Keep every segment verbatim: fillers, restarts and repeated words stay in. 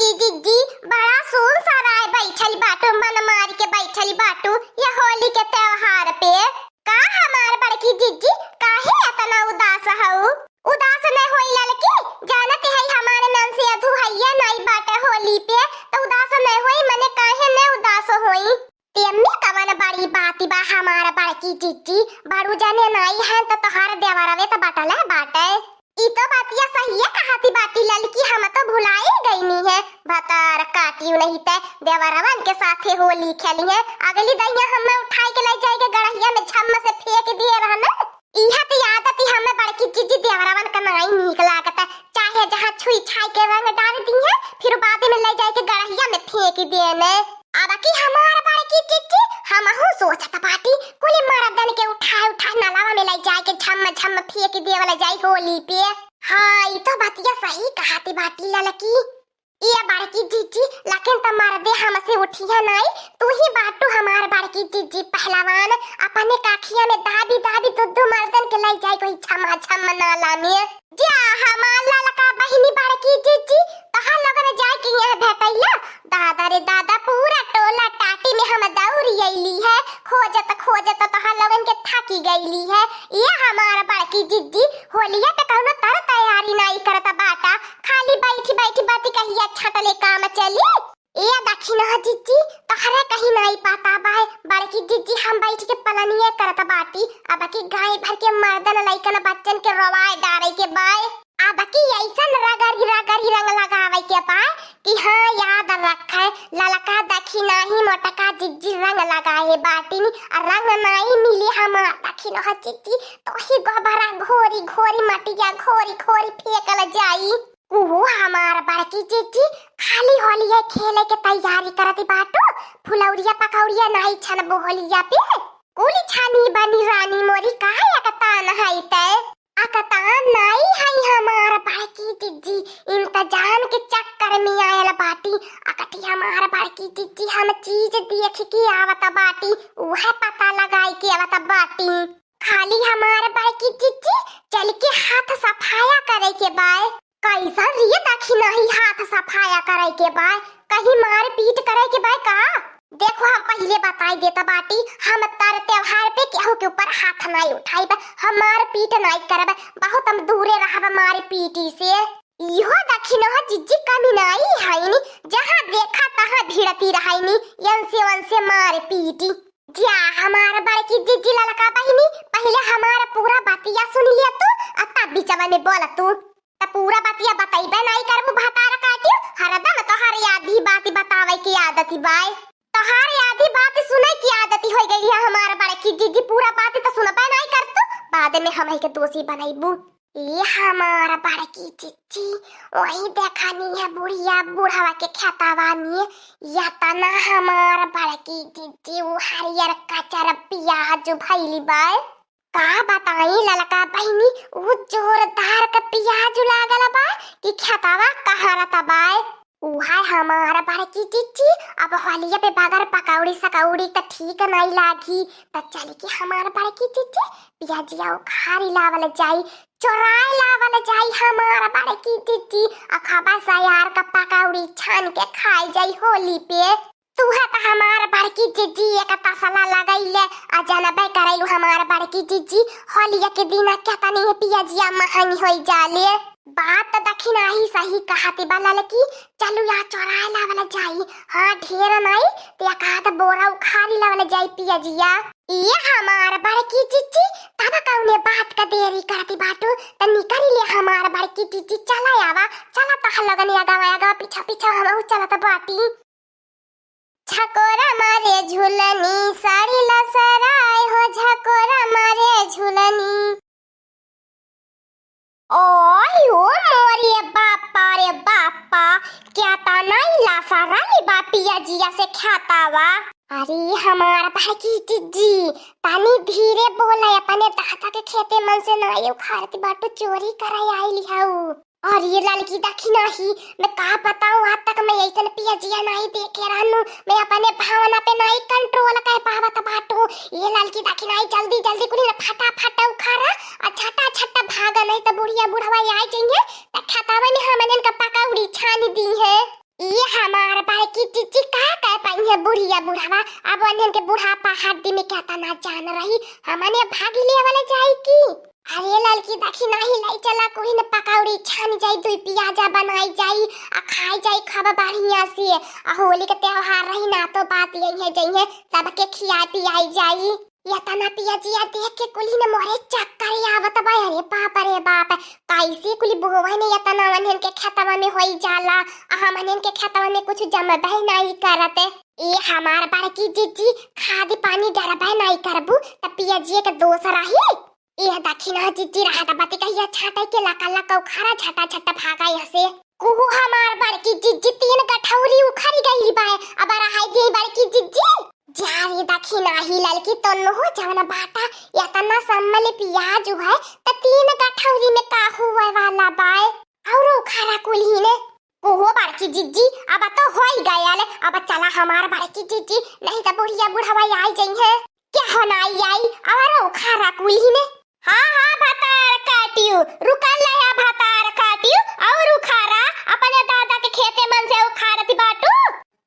ई जिज्जी, बड़ा सुन सराय बैठल बाटू, मन मार के बैठल बाटू ये होली के त्योहार पे। का हमार बड़की जिज्जी, काहे इतना उदास हऊ? उदास न होई ललकी, जानत है हमारे मन से अधुहैया नाई बाटे होली पे, तो उदास न होई, मने काहे न उदास होई? तेम्मे कवन बड़ी बात बा हमार बड़की जिज्जी, बड़ू जाने नाई है तो तोहार देवरवे तो बटले बाटे। ई तो बतिया सहिए कहती बाटी ललकी, हम तो भुलाई गईनी है। भतार काटियो नहीं ते देवरवन के साथे होली खेली है। अगली दइया हमें उठाई के ले जाए के गड़हिया में झम्म से फेंक दिए रहन। इहा तो आदत ही हमें बड़की जिज्जी देवरवन का नाई नीक लागत है, चाहे जहाँ छुई छाई के रंग डाल दी है, फिर बाद में ले जाए के गड़हिया में फेंक देने। अब की हमार बड़की जिज्जी, हमहू सोचत बाटी, कुली मर्दन के उठाए उठाए नलवा में ले जाए के झम्म झम्म फेंक देवल जाई होली पे। हाँ, ई तो बतिया सही कहती बाटी ललकी। ए बड़की जिज्जी, लेकिन त मर्दे हमसे उठिया नाई, तू ही बाटू हमार बड़की जिज्जी पहलवान, अपने काखिया में दाबी दाबी दू दू मर्दन के ले जाए कोई झम्मा झम्म नाला में। जा हमार ललका बहिनी बड़की जिज्जी, तहार लोगन जाए के यहाँ भेटैला। दादा रे दादा, पूरा टोला टाटी में हम दौड़ी अइली है, खोजत खोजत तहार लोगन के थाकी गइली है। ये हमार बड़की जिज्जी, होलिया पे कौनो तर तैयारी नाई करत बाटा, खाली बैठी बैठी बाती कहिया छटले काम चली। ए दखिनहा जिज्जी, तोहरे कहीं नाई पता बाय, बड़की जिज्जी हम बैठ के पलनिये करत बाटी, अब की गाय भर के मर्दन लइकन बच्चन के रोवाए डारे के बाय, अब की ऐसन रगड़ी रगड़ी रंग लगावे के बाय कि हाँ याद रखे, ललका दखिनही मोटका जिज्जी रंग लगाए बाटिन, आ रंग नाई मिली हमार दखिनहा जिज्जी, तो ही गोबरा घोरी घोरी मटिया घोरी घोरी फेंकल जाई। उहो हमार बड़की जिज्जी खाली होलिया खेले के तैयारी करत बाटू, फुलौरिया पकौड़िया नाई छनबो होलिया पे। कुली छानी बनी रानी मोरी काहे अकतान हई तै? अकतान नाई हई हमार बड़की जिज्जी, इंतजाम के चक्कर में आयल बाटी। अकटी हमार बड़की जिज्जी हम चीज देख के आवत बाटी, उहे पता लगाई के आवत बाटी। खाली हमार बड़की जिज्जी चल के हाथ सफाया करे के बाय। कैसन रे दखिनही हाथ सफाया करे के बाय, कहीं मार पीट करे के बाय का? देखो हम पहिले बताई देत बाटी, हम तर त्योहार पे केहू के ऊपर हाथ नाई उठाइब, हम मार पीट नाई करब, बहुत हम दूरे रहब मार पीटी से। इहो दखिनहा जिज्जी कमी नाई हईनी, जहाँ देखा तहाँ भिड़ती रहईनी, यन से वन से मार पीटी। जा हमार बड़की जिज्जी ललका बहिनी, पहिले हमार पूरा बतिया सुन लिया तू, आ तब बिचवा में बोल तू। त पूरा बतिया बतइबे नाई करबू भतार काटियो, हरदम तोहार आधी बात बतावे की आदत बाय। तोहार आधी बात सुने की आदत होई गई है हमार बड़की जिज्जी, पूरा बात त सुनबे नाई कर तू, बाद में हमही के दोषी बनइबू। ई हमार बड़की जिज्जी, वही देखनी है बुढ़िया बुढ़वा के खेतवा में, या तना हमार बड़की जिज्जी उ हरियर कचर पियाज भइली बाय। का बताई ललका बहिनी, उ जोरदार के पियाज लागल बा कि खेतवा कहरत बाय। उहाय हमार बड़की जिज्जी, अब होलिया पे बगर पकौड़ी सकौड़ी त ठीक नाई लागी, त चल के हमार बड़की जिज्जी पियाजिया उखारी लावल जाई, चोराए लावल जाई हमार बड़की जिज्जी, आ खबा सयार का पकौड़ी छान के खाई जाई होली पे। तू है त हमार बड़की जिज्जी एक तसला लगैले, आ जनबे करैलू हमार बड़की जिज्जी, होलिया के दिना केतनी पियाजिया महंगी होई जाले। बात त दखिनही सही कहती बा ललकी, चलू या चोराए लावल जाई। हाँ, ढेर नाई, त एक आध बोरा उखारी लावल जाई पियाजिया। ये हमार बड़की जिज्जी, तब कौने बात का देरी करती बाटू, त निकरी ले हमार बड़की जिज्जी, चला आवा, चला तह लगन अगवा अगवा पीछा पीछा हमहू चलत बाटी। झकोरा मारे झुलनी, साड़ी लसराए हो, झकोरा मारे झुलनी। ओय हो मोरे बापा रे बापा, केतना लसराई बा पियाजिया से खेतवा। अरे हमार बड़की जिज्जी, तनी धीरे बोले, अपने दादा के खेते मन से नाई उखारती बाटू, चोरी करे आइली हऊ। अरे ललकी दखिनही, मैं का बताऊं, आज तक मैं ऐसन पियाजिया नाई देखे रहनू। मैं अपने भावना पे नाई control कर पावत बाटू। ये ललकी दखिनही, जल्दी जल्दी कुली ना फटाफट उखारा, आ झटा झटा भागा, नहीं त बुढ़िया बुढ़वा आ जइहे, त खेतवा में हमनन का पकौड़ी छान दीहे। ई हमार बड़की जिज्जी का कह पाई है बुढ़िया बुढ़वा, अब उन्हन के बुढ़ापा हड्डी में केतना जान रही, हमने भागी लेवल जाई की? अरे ललकी दखिनही लई चला, कुली न पकौड़ी छान जाई, दुई पियाजा बनाई जाई, आ खाई जाई खूब बढ़िया से। आ होली के त्योहार रही ना तो बात यही है, जइहे सबके खियाई पियाई जाई। एतना पियजिया देख के कुली न मोरे चक्कर आवत बा। अरे बाप रे बाप, कैसे कुली बोवन एतना उन्हन के खेतवा में होई जाला, आ हमन्हन के खेतवा में कुछ जमबे नाई करत। ए हमार बड़की जिज्जी, खाद पानी डरबे नाई करबू त पियजिए के दोष रही। ए दखिनही जिज्जी, रहा त बती कहिया छाटे के लका लका उखाड़ा झटा झटा भागा यहाँ से। कुहू हमार बड़की जिज्जी, तीन गठौरी उखड़ गई बाय, अब रहाई दे बड़की जिज्जी। जा रे दखिनही ललकी, तोन्नो हो जवन बाटा, एतना सम्मल पियाज है, त तीन गठौरी में का हुए वाला बाय? और उखाड़ा कुल्ही ने। ओहो बड़की जिज्जी, अब तो होई गयल, अब चला हमार बड़की जिज्जी, नहीं त बुढ़िया बुढ़वा आई जइहे। क्या हो नाई आई, और उखाड़ा कुल्ही ने। हाँ, हाँ, भतार काटियो, रुकल रहा भतार काटियो, और उखाड़ा, अपने दादा के खेते मन से उखाड़ती बाटू।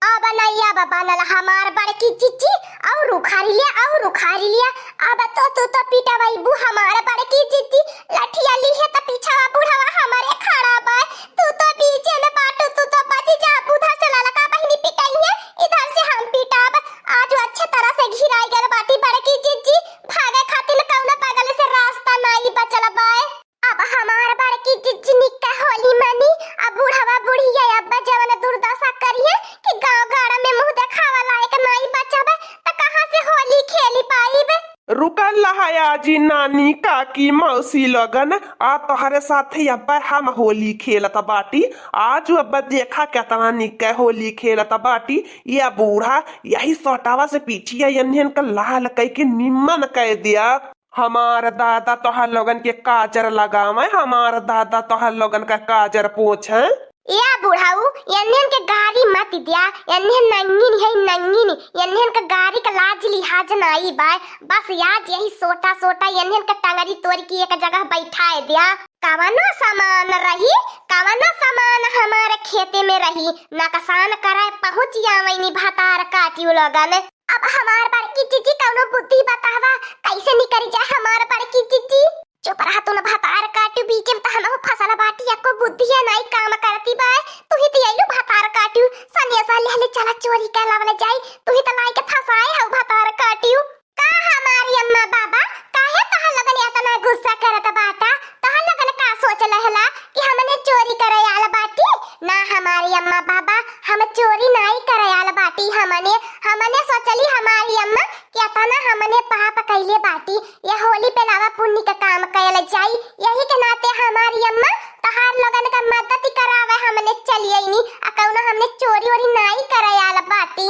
अब नहीं, अब बनल हमार बड़की जिज्जी, और उखाड़ी लिया, और उखाड़ी लिया। अब तो तू तो पिटवैबू हमार बड़की जिज्जी, लठिया ली है त पीछवा बुढ़वा हमारे खड़ा बा, तू तो बीचे में बाटू, तू तो बच जा, उधर से ललका बहिनी पिटाई है, इधर से हम पिटाब। आज वो अच्छे तरह से घिराई गल बाटी बड़की जिज्जी, भागे खातिर कौनो बगल से रास्ता नाई बचल बाय। अब हमार बड़की जिज्जी निक्का होली मनी, अब बुढ़वा बुढ़िया अब्बा जवन दुर्दशा करिए कि गाँव गाड़ा में मुँह देखावा लायक नाई बचबे, त कहाँ से होली खेली पाइबे? रुकल लहा आजी, नानी, काकी, मौसी लोगन, आ तोहरे साथे अब्बा हम होली खेलत बाटी। आज अब्बा देखा केतना निक्का होली खेलत बाटी। ये बूढ़ा यही सोटावा से पीठिया एन्हन का लाल कई के निम्मन कह दिया। हमार दादा तोहर लोगन के काजर लगावे, हमार दादा तोहर लोगन का काजर पोछे। या बुढ़ऊ, एन्हन के गारी मत दिया, एन्हन नंगिन है नंगिन, एन्हन के गारी का लाज लिहाज नाई बाय। बस याज यही सोटा सोटा एन्हन के टंगरी तोड़ के एक जगह बैठाए दिया। कवनो सामान रही, कवनो सामान हमारे खेते में रही, नकसान करे पहुँच आवैनी भतार काटियो लोगन। अब हमार बड़की जिज्जी कौनो बुद्धि बतावा, कैसे निकल जाए हमार बड़की जिज्जी? चुप रहा तू न भतार काटू, बीच में त हमहू फसल बाटी, एको बुद्धिया नाई काम करती बाय। तू ही त अइलू भतार काटू, सनेसा लेहले चला चोरी कर लावल जाई, तू ही त लाई के फंसाए हऊ भतार काटू। का हमारी अम्मा बाबा, काहे तोहर लोगन एतना गुस्सा करत बाटा? तोहर लोगन का सोच लहला कि हमने चोरी करे आल बाटी? ना हमारी अम्मा बाबा, हम चोरी नाई करे आल बाटी। हमने, हमने सोचली हमारी अम्मा कि एतना हमने पाप कैले बाटी, ये होली पे लावा पुण्य का काम कयल जाई, यही के नाते हमारी अम्मा तोहार लोगन का मदद करावे हमने चली अइनी, आ कौनो हमने चोरी ओरी नाई करे आल बाटी।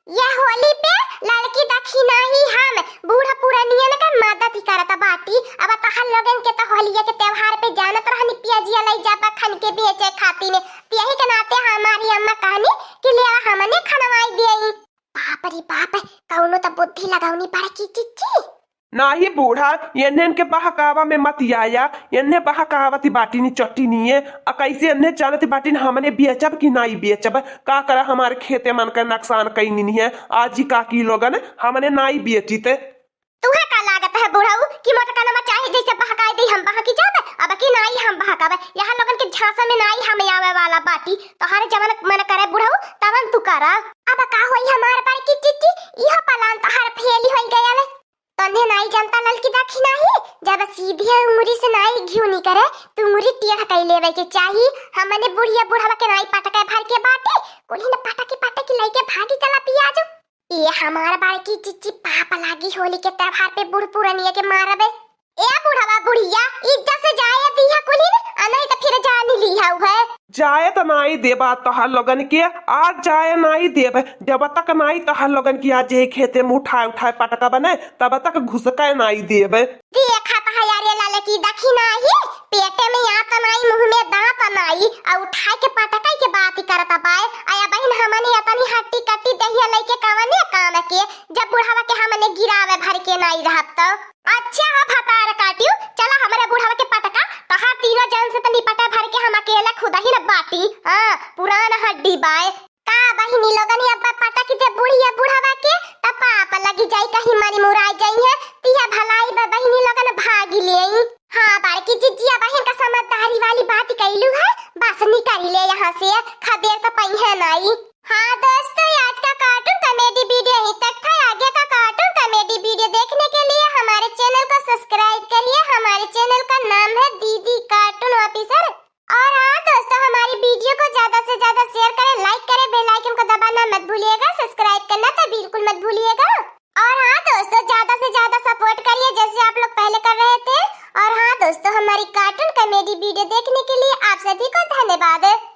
ये होली पे ललकी दखिनही हम बूढ़ पुरनियन का मदद करत बाटी। अब तोहार लोगन के तो होलिया के त्योहार पे जानत रहनी पियजिया लई जाबा खन के बेचे खातिर, त यही के नाते हमारी अम्मा कहनी कि ले हमने खनवाई देई। बाप रे बाप, कौनो त बुद्धि लगौनी बड़की जिज्जी। नाही बूढ़ा, एन्हन के बहकावा में मत आया, एन्हे बहकावत बाटिन चट्टिनिये, आ कैसे एन्हे जानत बाटिन हमने बेचब कि नाई बेचब, का करा हमारे खेते मन के नुकसान कैनिन है, आजी काकी लोगन हमने नाई बेचित। तुहे का लागत है बुढ़ऊ कि मोटकनमा चाहे जैसे बहकाई दे हम बहकी जाबे, अब की नाई हम बहकाबे, यहाँ लोगन के झांसा में नाई हम आवे वाला बाटी, तोहारे जवन मन करे बुढ़ऊ तवन तू करा। अब का होई हमार बड़की जिज्जी, इहो पलान तोहार फेल होई गयल। तन्हे नाई जनता ललकी दखिनही, जब सीधे उंगरी से नाई घिउ निकरे, त उंगरी टेढ़ कई लेवे के चाही। हमने बुढ़िया बुढ़वा के नाई पटके भर के बाटे, कुल्ही न पटकी पटकी लइके भागी चला पियाजू। ए हमार बड़की जिज्जी, पाप लागी होली के त्योहार पे बूढ़ पुरनिया के मारबे। ए बुढ़वा बुढ़िया, इज्जत से जाए दिहा कुल्ही न, आ नहीं त फिर जान लिहा है। जाए त नाई देबा तोहर लोगन के, आज जाए नाई देब। जब तक नाई तोहर लोगन के आज यही खेते में उठाए उठाए पटकब न, तब तक घुसके नाई देब। देखत है यारे ललकी दखिनही, पेटे में आत नाई, मुँह में दांत नाई, आ उठाए के पटकाई के बात करत बाय। आया बहिन, हमने एतनी हट्टी कट्टी देहिया लइके कवने काम के, जब बुढ़वा के हमने गिरावे भर के नाई रहब त। अच्छा हो भतार काटियो, चला हमरे बुढ़वा के पटका, तोहार तीनों जन से त निपटे भर के हम अकेले खुदही न बाटी। हाँ, पुरान हड्डी बाय। का बहिनी लोगन, ये अब पटक दे बुढ़िया बुढ़वा के, त पाप लगी जाई, कहीं मरी मुराई जाई है, तिया भलाई बा बहिनी लोगन, भागी ले आई। हाँ, बड़की जिज्जिया बहिन का समझदारी वाली बात कैलू है, बस निकल ले यहाँ से, खदेर तो पई है नाई। हाँ दोस्तों, आज का cartoon comedy video यहीं तक था। आगे का cartoon comedy video देखने के लिए हमारे channel को subscribe करिए। हमारे channel का नाम है दीदी Cartoon Officer। और हाँ दोस्तों, हमारी video को ज्यादा से ज्यादा share करें, like करें, bell icon को दबाना मत भूलिएगा, subscribe करना तो बिल्कुल मत भूलिएगा। और हाँ दोस्तों, ज्यादा से ज्यादा support करिए जैसे आप लोग पहले कर रहे थे। और हाँ दोस्तों, हमारी cartoon comedy video देखने के लिए आप सभी को धन्यवाद।